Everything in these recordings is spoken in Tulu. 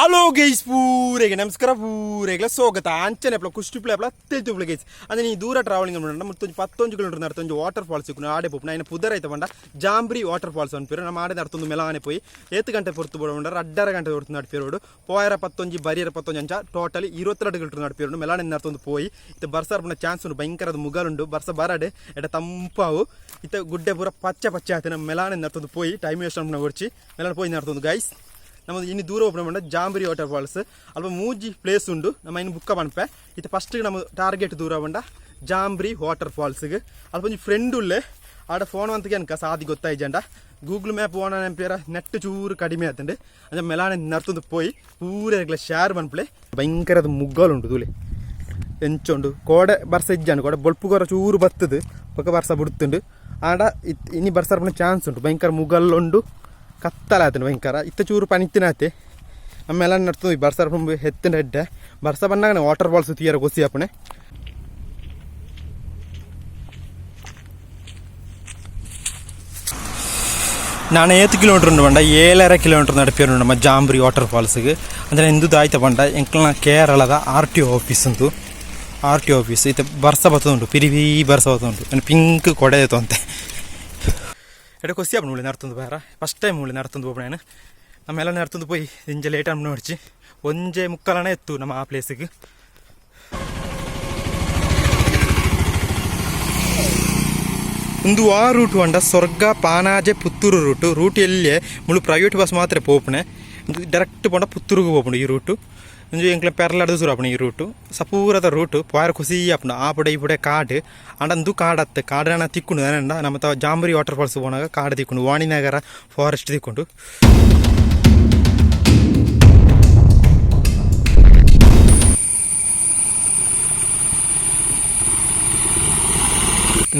ಹಲೋ ಗೈಸ್, ಪೂರೆಗೆ ನಮಸ್ಕಾರ, ಪೂರೆಗ್ಲ ಸ್ವಾಗತ. ಅಂಚನೆ ಅಪ್ಲ ಕುಷ್ಟಿ ಪ್ಲೇ ತೆಲ್ತು ಗೈಸ್. ಅಂದ್ರೆ ನೀ ದೂರ ಟ್ರಾವೆಲಿಂಗ್ ಮಾಡೋಣ. ಮುತ್ತೊಂಜಿ 11 ಕಿಲೋಮೀಟರ್ ನಡ್ತೊಂಜಿ ವಾಟರ್ ಫಾಲ್ಸ್ ಇಕ್ಕು ಆಡೆ ಪೋಪುನ. ಐನ ಪುದರ್ ಐತ ಪಂಡ ಜಾಂಬ್ರಿ ವಾಟರ್ ಫಾಲ್ಸ್ ಅನ್ಪಿರು. ನಮ್ಮ ಆಡೆ ನಡ್ತೊಂದು ಮೆಲಾನೆ ಪೋಯಿ ಏತ್ ಗಂಟೆ ಪೊರ್ತು ಬೋಡ 2.5 ಗಂಟೆ ಪೊರ್ತು ನಡ್ಪಿರೋಡು. ಪೋಯರ 11 ಬರಿಯರ 11 ಅಂಚ ಟೋಟಲಿ 22 ಕಿಲೋಮೀಟರ್ ನಡ್ಪಿರೋಡು. ಮೆಲಾನೆ ನಡ್ತೊಂದು ಪೋಯಿ ಇತ್ತ ಬರ್ಸಾರ್ಪುನ ಚಾನ್ಸ್ ಉಂಡು. ಭಯಂಕರದ ಮುಗಲುಂಡು, ಬರ್ಸ ಬರಡೆ ಎಡ ತಂಪಾವು. ಇತ್ತ ಗುಡ್ಡೆ ಪೂರ ಪಚ್ಚೆ ಪಚ್ಚೆ ಆಯ್ತು. ನಮ್ಮ ಮೆಲಾನೆ ನಡ್ತೊಂದು ಪೋಯಿ ಟೈಮ್ ವೇಸ್ಟ್ ಅನ್ಪುನ ಹೊರ್ಚಿ ಮೆಲಾನೆ ಪೋಯಿ ನಡ್ತೊಂದು ಗೈಸ್. ನಮ್ಮದು ಇನ್ನು ದೂರ ಓಪನ್ ಪಂಡ ಜಾಂಬರಿ ವಾಟರ್ ಫಾಲ್ಸ್ ಅಲ್ಪ ಮೂಜಿ ಪ್ಲೇಸ್ ಉಂಡು. ನಮ್ಮ ಇನ್ನು ಬುಕ್ಕ ಪನ್ಪೆ. ಇತ್ತೆ ಫಸ್ಟ್ ನಮ್ಮ ಟಾರ್ಗೆಟ್ ದೂರ ಪಂಡ ಜಾಂಬ್ರಿ ವಾಟರ್ ಫಾಲ್ಸ್ಗೆ. ಅಲ್ಪ ಒಂಜಿ ಫ್ರೆಂಡ್ ಉಲ್ಲೆ, ಆಡ ಫೋನ್ ಅಂತ ಅನ್ಕ ಸಾದಿ ಗೊತ್ತಾಯ್ಜಂಡ. ಗೂಗಲ್ ಮ್ಯಾಪ್ ಓಣ ನೆಂಪಿಯರ ನೆಟ್ ಚೂರು ಕಡಿಮೆ ಆತಂಡು. ಅಂಚ ಮೆಲಾನೆ ನರ್ತೊಂದು ಪೋಯಿ ಪೂರ ಶೇರ್ ಪನ್ಪಲೆ. ಭಯಂಕರದ ಮುಗ್ಗಲುಂಡು ತೂಲೆ ಎಂಚುಂಡು. ಕೋಡೆ ಬರ್ಸ ಇಜ್ಜಾಂಡು, ಕೋಡೆ ಬೊಲ್ಪು ಕೊರ ಚೂರು ಬತ್ತದು, ಬೊಕ ಬರ್ಸ ಬುಡ್ತುಂಡು. ಆಡ ಇನಿ ಬರ್ಸ ಚಾನ್ಸ್ ಉಂಟು. ಭಯಂಕರ ಮುಗಲ್ಲುಂಡು, ಕತ್ತಲಾತುಂಡು ಭಯಂಕರ. ಇತ್ತ ಚೂರು ಪನಿತ್ತಿನಾತೆ. ನಮ್ಮೆಲ್ಲ ನಡ್ತು ಬರ್ಸ ಹೆತ್ತಿನ ಹೆಡ್ಡೆ ಬರ್ಸ ಬಂದಾಗ ವಾಟರ್ ಫಾಲ್ಸ್ ತೀರ ಗೊಸಿ ಅಪ್ಪಣೆ. ನಾನು ಏತ್ ಕಿಲೋಮೀಟರ್ ಉಂಡು ಪಂಡ 7.5 ಕಿಲೋಮೀಟರ್ ನಡಪಿರು ನಮ್ಮ ಜಾಂಬ್ರಿ ವಾಟರ್ ಫಾಲ್ಸ್ಗೆ. ಅಂದರೆ ಎಂದು ಆಯ್ತ ಪಂಡ ಎಂಕ್ಲನ ಕೇರಳದ ಆರ್ ಟಿ ಆಫೀಸ್ ಉಂಟು. ಆರ್ ಟಿ ಆಫೀಸ್ ಇತ್ತೆ ಬರ್ಸ ಬತ್ತುಂಡು, ಪಿರಿ ಬರ್ಸ ಬತ್ತುಂಡು. ಪಿಂಕ್ ಕೊಡೆ ಅಂತೆ. ಎಡೆ ಕೊಸಿ ಆಪುಂಡು ನರ್ತೊಂದು ಬೇರ. ಫಸ್ಟ್ ಟೈಮ್ ಮುಳ್ಳಿ ನರ್ತೊಂದು ಪೋಪುನ. ನಮ್ಮೆಲ್ಲ ನರ್ತೊಂದು ಪೋಯಿ ಇಂಚ ಲೇಟ್ ಆಪುಂಡು ನೋಡ್ಚಿ. 1.75ನೇ ಎತ್ತು ನಮ್ಮ ಆ ಪ್ಲೇಸಿಗೆ. ಒಂದು ಆ ರೂಟ್ ಪಂಡ ಸ್ವರ್ಗ ಪಾನಾಜೆ ಪುತ್ತೂರು ರೂಟು. ರೂಟ್ ಎಲ್ಲೇ ಮುಳು ಪ್ರೈವೇಟ್ ಬಸ್ ಮಾತ್ರ ಪೋಪುಣೆ. ಡೈರೆಕ್ಟ್ ಪೋಂಡ ಪುತ್ತೂರುಗು ಪೋಪುಂಡು ಈ ರೂಟು. ಒಂಜಿ ಎಂಕ್ಲೆ ಪೆರ್ಲಾಡ್ದು ಸುರು ಆಪುಂಡು ಈ ರೂಟು. ಸಪೂರದ ರೂಟು ಪೋಯರ ಖುಷಿ ಆಪುಂಡು. ಆ ಪಡೆ ಈ ಪಡೆ ಕಾಡು. ಆಂಡ ಅಂದು ಕಾಡು ಅತ್ತೆ ಕಾಡು ತಿಕ್ಕುಂಡು. ದಾನೆಂಡ ನಮ್ಮ ಜಾಂಬರಿ ವಾಟರ್ ಫಾಲ್ಸ್ ಪೋನಾಗ ಕಾಡು ತಿಕ್ಕುಂಡು, ವಾಣಿನಗರ ಫಾರೆಸ್ಟ್ ತಿಕ್ಕುಂಡು.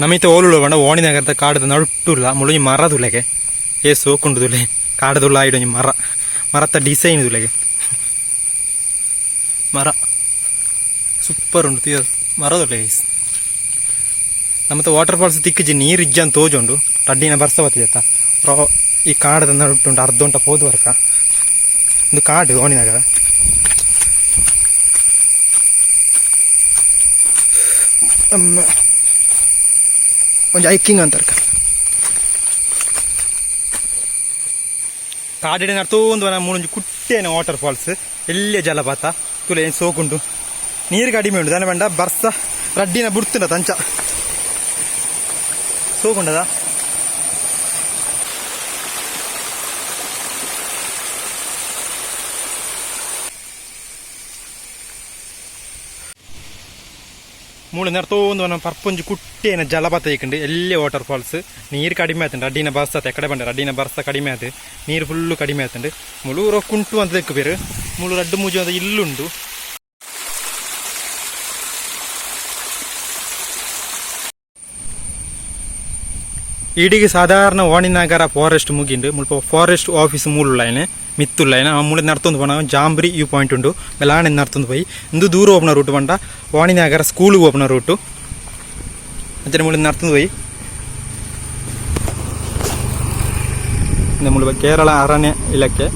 ನಮಿತ ಓಲುಳು ಪಂಡ ವಾಣಿನಗರದ ಕಾಡದ ನಡುಟ್ಟುಲ್ಲ ಮುಳು ಮರ ತುಲೆಗೆ ಏ ಸೋಕುಂಡು ತುಲೆ. ಕಾಡದುಲ್ಲ ಆಯ್ಡು ಮರ, ಮರತ್ತ ಡಿಸೈನ್ ತುಲೆಗೆ. ಮರ ಸೂಪರ್ ಉಂಟು ತೀರ ಮರದುಲ್ಲ ಗೈಸ್. ನಮ್ಮತ್ತ ವಾಟರ್ ಫಾಲ್ಸ್ ತಿಕ್ಕಿಜಿ, ನೀರು ಇಜ್ಜನ್ ತೋಜುಂಡು. ರಡ್ಡಿನ ಬರ್ಸ ಬತ್ತಿದತ್ತ. ಈ ಕಾಡದ ನಡುಟ್ಟುಂಟು ಅರ್ಧ ಉಂಟ ಪೋದು ವರ್ಕ. ಒಂದು ಕಾಡು ವಾಣಿನಗರ. ಒಂಜಿ ಹೈಕಿಂಗ್ ಅಂತಾರ. ಕಾಡಿಡೆ ನರ್ತೊಂದು ಮೂಡೊಂಜಿ ಕುಟ್ಟೇನ ವಾಟರ್ ಫಾಲ್ಸ್ ಎಲ್ಲೇ ಜಲಪಾತ ತುಲೆ ಏನು ಸೋಕುಂಟು. ನೀರು ಕಡಿಮೆ ಉಂಟು. ದಾನೆ ಪಂಡ ಬರ್ಸ ರಡ್ಡಿನ ಬುಡ್ತುಂಡ ತಂಚ ಸೋಕುಂಡದ. ಮೂಳು ನರ್ತೊಂದು ಪರ್ಪೊಂಜಿ ಕುಟ್ಟೇನ ಜಲಪಾತ ಇಕ್ಕಂಡು ಎಲ್ಲೇ ವಾಟರ್ ಫಾಲ್ಸ್. ನೀರು ಕಡಿಮೆ ಆತುಂಡು. ಅಡ್ಡಿನ ಬರ್ಸ ಎಕಡೆ ಬಂಡ ಅಡ್ಡಿನ ಬರ್ಸ ಕಡಿಮೆ ಆತು, ನೀರು ಫುಲ್ಲು ಕಡಿಮೆ ಆತುಂಡು. ಮುಳು ಕುಂಟು ಅಂತ ತೆಕ್ಕು ಬೇರು. ಮುಳು ರಡ್ಡು ಮೂಜಿ ಅಂತ ಇಲ್ಲುಂಡು. ಇಡೀ ಸಾಧಾರಣ ವಾಣಿನಗರ ಫಾರೆಸ್ಟ್ ಮುಗಿಂಡು. ಮುಲ್ಪ ಫಾರೆಸ್ಟ್ ಆಫೀಸ್ ಮೂಲುಳ್ಳಾಯನೆ ಮಿತ್ತುಳ್ಳಾಯನ. ಆ ಮೂಲೆ ನಡ್ತೊಂದು ಪೋಣ ಜಾಂಬ್ರಿ ವ್ಯೂ ಪಾಯಿಂಟ್ ಉಂಡು. ಮೆಲಾನೆ ನಡ್ತೊಂದು ಪೋಯಿ ಇಂದು ದೂರ ಓಪನ ರೂಟ್ ಪಂಡ ವಾಣಿನಗರ ಸ್ಕೂಲ್ ಓಪನ ರೂಟು. ಅಂಚನೆ ಮೂಲೆ ನಡ್ತೊಂದು ಪೋಯಿ ಮುಳು ಕೇರಳ ಅರಣ್ಯ ಇಲಾಖೆ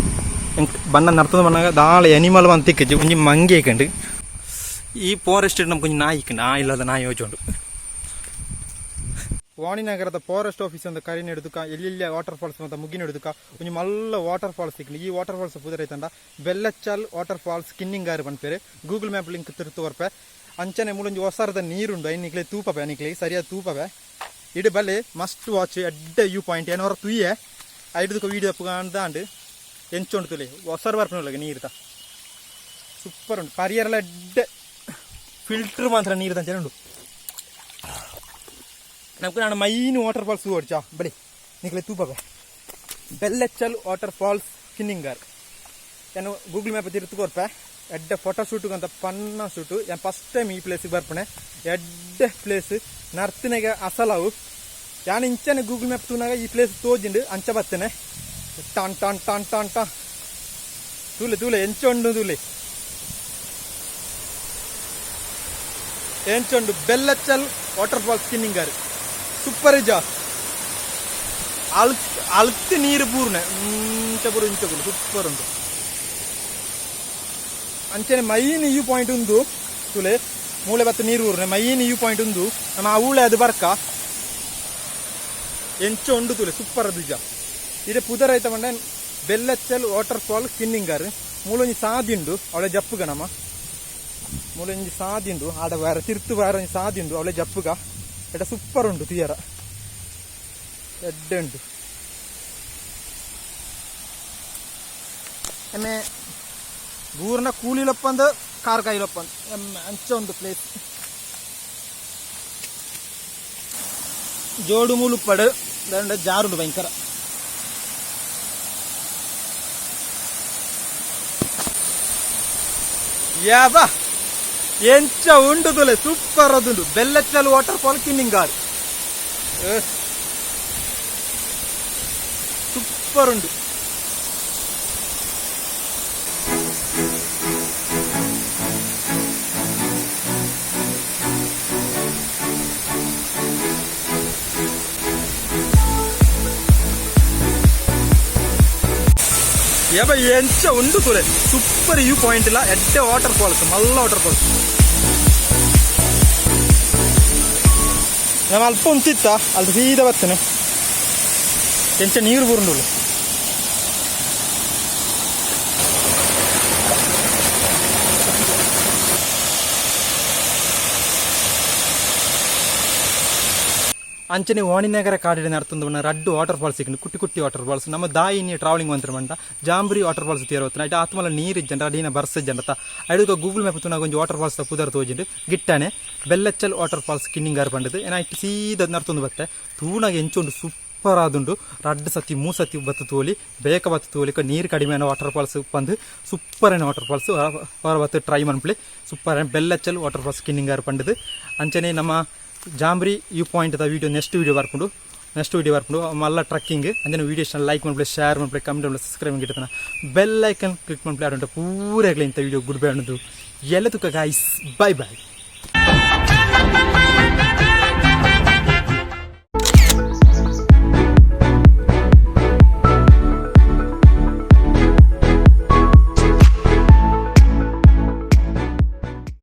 ಬಣ್ಣ ನಡ್ತೊಂದು ಬಣ್ಣಾಗ ದಾಳ ಎನಿಮಲ್ ಬಂದು ತಿಕ್ಕಿಜಿ. ಒಂಜಿ ಮಂಗೆ ಇಕ್ಕಂಡು. ಈ ಫಾರೆಸ್ಟ್ ನಮ್ಗೆ ಒಂಜಿ ನಾಯಿ ಇಕ್ಕಂಡು. ಆ ಇಲ್ಲದ ನಾಯಿ ಯೋಚುಂಡು. ವಾಣಿನಗರದ ಫಾರೆಸ್ಟ್ ಆಫೀಸ್ ಅಂತ ಕರಿ ನೆಡುದುಕ ಎಲ್ಲೆಲ್ಲ ವಾಟರ್ ಫಾಲ್ಸ್ ಅಂತ ಮುಗಿ ನೆಡುದುಕ ಒಂಜಿ ಮಲ್ಲ ವಾಟರ್ ಫಾಲ್ಸ್ ತಿಕ್ಕಂಡು. ಈ ವಾಟರ್ ಫಾಲ್ಸ್ ಪುದರೈತಂಡ ಬೆಲ್ಲಚ್ಚಾಲ್ ವಾಟರ್ ಫಾಲ್ಸ್ ಕಿನ್ನಿಂಗಾರು ಪನ್ಪೇರು. ಗೂಗಲ್ ಮ್ಯಾಪ್ ಲಿಂಕ್ ತಿರುತು ಬರ್ಪೆ. ಅಂಚನೆ ಮೂಲೊಂಜಿ ಹೊಸರದ ನೀರುಂಡು. ಐನ್ ನಿಕ್ಲೆ ತೂಪವೆ, ನಿಕ್ಲೆ ಸರಿಯಾದ ತೂಪವೆ. ಇಡು ಬಲೆ ಮಸ್ಟ್ ವಾಚ್ ಎಡ್ಡೆ ವ್ಯೂ ಪಾಯಿಂಟ್ ಏನೋರ ತುಯ್ಯೆ. ಐಡ್ದುಕ ವೀಡಿಯೋ ದಾಂಡು ಎಂಚುಂಡು ತುಲೆ. ಹೊಸರು ಬರ್ಪುನಲ್ಲ ನೀರ್ದ ಸೂಪರ್ ಉಂಟು. ಪರಿಯರೆಲ್ಲ ಎಡ್ಡೆ ಫಿಲ್ಟರ್ ಮಾತ್ರ ನೀರು ತಂಚನೆ ಉಂಟು. ನಮ್ಗೆ ನಾನು ಮೈನ್ ವಾಟರ್ ಫಾಲ್ಸ್ ಓಡ್ಚಾ ಬಳಿ ನಿಕ್ಲೆ ತೂಪವೆ. ಬೆಲ್ಲಚ್ಚಲ್ ವಾಟರ್ ಫಾಲ್ಸ್ ಕಿನ್ನಿಂಗಾರ್ ನಾನು ಗೂಗಲ್ ಮ್ಯಾಪ್ ತಿರುತು ಕೊರ್ಪೆ. ಎಡ್ಡೆ ಫೋಟೋ ಶೂಟ್ ಅಂತ ಪನ್ನ ಶೂಟು. ಯಾನ್ ಫಸ್ಟ್ ಟೈಮ್ ಈ ಪ್ಲೇಸಿಗೆ ಬರ್ಪಣೆ. ಎಡ್ಡೆ ಪ್ಲೇಸ್ ನರ್ತಿನೆಗೆ ಅಸಲಾವು. ಯಾನ್ ಇಂಚನೆ ಗೂಗಲ್ ಮ್ಯಾಪ್ ತೂನಾಗ ಈ ಪ್ಲೇಸ್ ತೋಜಿಂಡು ಅಂಚ ಬತ್ತನೆ. ಟಾನ್ ಟಾನ್ ಟಾನ್ ಟಾನ್ ಟಾನ್ ತೂಲೆ ತೂಲೆ ಎಂಚ ಉಂಡು ತೂಲೆ ಎಂಚುಂಡು. ಬೆಲ್ಲಚ್ಚಲ್ ವಾಟರ್ ಫಾಲ್ಸ್ ಕಿನ್ನಿಂಗಾರ್ ಸೂಪರ್ ಇಜ. ಅಳ್ತ್ ಅಳ್ತ್ ನೀರು ಪೂರ್ಣ ಇಂಚ ಪೂರ ಇಂಚ ಪೂರ ಸೂಪರ್ ಉಂಟು. ಅಂಚನೆ ಮೈನ್ you point ಉಂದು ತುಲೆ ಮೂಲೆ ಬತ್ತು ನೀರು ಊರ್ನೆ ಮೈನ್ you point ಉಂದು. ನಮ್ಮ ಆ ಊಳೆ ಅದು ಬರ್ಕ ಎಂಚ ಉಂಡು ತುಲೆ, ಸೂಪರ್ ದುಜ. ಇಡೆ ಪುದರ್ ಐತ ಪಂಡ ಬೆಲ್ಲಚ್ಚಲ್ ವಾಟರ್ ಫಾಲ್ ಕಿನ್ನಿಂಗಾರ್. ಮೂಲೊಂಜಿ ಸಾದಿ ಉಂಡು, ಅವಳೆ ಜಪ್ಪುಗ. ನಮ್ಮ ಮೂಲೊಂಜಿ ಸಾದಿ ಉಂಡು, ಆಡ ಬೇರೆ ತಿರ್ತು ಬೇರೆ ಒಂಜಿ ಸಾದಿ ಉಂಡು, ಅವಳೆ ಜಪ್ಪುಗ. ಎಡ ಸೂಪರ್ ಉಂಡು ತುಯರ, ಎಡ್ಡೆ ಉಂಡು. ಎಮ್ಮೆ ಬೂರ್ನ ಕೂಲಿಲಪ್ಪಂದು ಕಾರ್ ಕಾಯಿಲಪ್ಪಂದು ಎಮ್ಮೆ ಅಂಚ ಉಂಡು ಪ್ಲೇಸ್. ಜೋಡು ಮೂಲುಪ್ಪಡು ದಂಡ ಜಾರುಂಡು ಭಯಂಕರ. ಯಾಬಾ, ಎಂಚ ಉಂಡು ತುಲೆ, ಸೂಪರ್ ಅದುಂಡು. ಬೆಲ್ಲಚ್ಚಲ್ ವಾಟರ್ ಫಾಲ್ ಕಿನ್ನಿಂಗಾರ್, ಸೂಪರ್ ಉಂಡು. ಯಾಬ, ಎಂಚ ಉಂಡು ತುಲೆ, ಸೂಪರ್ you point ಇಲ್ಲ. ಎಡ್ಡೆ ವಾಟರ್ ಫಾಲ್ಸ್, ಮಲ್ಲ ವಾಟರ್ ಫಾಲ್ಸ್. ನಮ್ಮ ಅಲ್ಪ ಉಂತಿತ್ತ ಅಲ್ಲಿ ಸೀದಾ ಬರ್ತೇನೆ. ಎಂಚ ನೀರು ಬುರುಂಡುಲು. ಅಂಚನೆ ವಾಣಿನಗರ ಕಾಡಿನ ನರ್ತುಂದು ರಡ್ಡು ವಾಟರ್ ಫಾಲ್ಸ್ ಸಿಕ್ಕುಂಡು, ಕುಟ್ಟಿ ಕುಟ್ಟಿ ವಾಟರ್ ಫಾಲ್ಸ್. ನಮ್ಮ ದಾಯಿನಿ ಟ್ರಾವೆಲಿಂಗ್ ಮಂತ್ರ ಮಂಟ ಜಾಂಬರಿ ವಾಟರ್ ಫಾಲ್ಸ್ ತೀರ ಹೋಗ್ತಾನೆ. ಐಟ್ ಆತ್ಮಲ ನೀರು ಇಜ್ಜಂಡ, ಅಡಿನ ಬರ್ಸ ಇಜ್ಜಂಡ. ಐಡುಕ ಗೂಗಲ್ ಮ್ಯಾಪ್ ತುನಾಗ ಒಂಜಿ ವಾಟರ್ ಫಾಲ್ಸ್ ಪುದರ್ ತೋಜಿಂಡು ಗಿಟ್ಟನೆ, ಬೆಲ್ಲಚ್ಚಲ್ ವಾಟರ್ ಫಾಲ್ಸ್ ಕಿನ್ನಿಂಗಾರ್ ಪಂಡದು. ಏನ ಇಟ್ಟು ಸೀದ ನರ್ತೊಂದು ಬತ್ತೆ. ತೂನಾಗ ಎಂಚುಂಡು, ಸೂಪರ್ ಆದುಂಡು. ರಡ್ಡು ಸತಿ ಮೂ ಸತಿ ಬತ್ತು ತೋಲಿ, ಬೇಕ ಬತ್ತು ತೋಲಿಕ. ನೀರು ಕಡಿಮೆ ವಾಟರ್ ಫಾಲ್ಸ್ ಬಂದು ಸೂಪರ್ ಏನ ವಾಟರ್ ಫಾಲ್ಸ್. ಹೊರ ಬತ್ತು ಟ್ರೈ ಮನ್ಪುಲೆ, super Bellachal water falls Kinningar ಪಂಡದು. ಅಂಚನೆ ನಮ್ಮ Jambri you point the video next video ಬರ್ಕೊಂಡು, ನೆಕ್ಸ್ಟ್ ವೀಡಿಯೋ ಬರ್ಕೊಂಡು ಮಲ್ಲ ಟ್ರಕ್ಕಿಂಗ್. ಅಂಚನೆ ವೀಡಿಯೋ ಲೈಕ್ ಮನ್ಪುಲೆ, ಶೇರ್ ಮನ್ಪುಲೆ, ಕಮೆಂಟ್ ಮನ್ಪುಲೆ, ಸಬ್ಸ್ಕ್ರೈಬ್ ಗಿಟ್ಟತನ ಬೆಲ್ ಐಕನ್ ಕ್ಲಿಕ್ ಮನ್ಪುಲೆ. ಆಡುಂಟ ಪೂರ ಇಂಥ ವೀಡಿಯೋ ಗುಡ್ ಬೈ ಅನ್ನೋದು ಎಲ್ಲ ತುಕ. Guys, bye bye.